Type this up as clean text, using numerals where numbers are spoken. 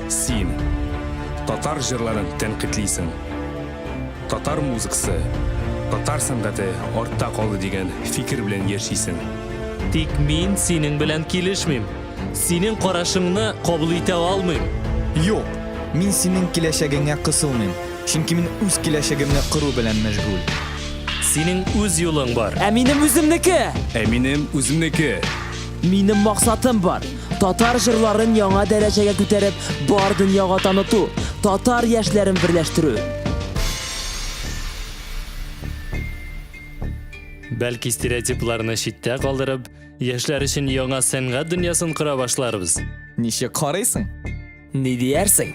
Син татар җырларын тәнкыйтьлисең. Татар музыкасы, татар сәнгате артта калды дигән фикер белән яшисең. Тик мин синең белән килешмим. Синең карашыңны кабул итә алмыйм. Юк, мин синең киләчәгеңә кысылмыйм, чөнки мин үз киләчәгемне кору белән мәшгуль. Синең үз юлың бар. Ә минем үземнеке! Ә минем үземнеке! Минем максатым бар. Татар җырларын яңа дәрәҗәгә күтәреп, бар дөньяга таныту, татар яшьләрен берләштерү. Бәлки стереотипларны читтә калдырып, яшьләр өчен яңа сәнгать дөньясын кора башларбыз. Ничек карыйсың? Ни диярсең?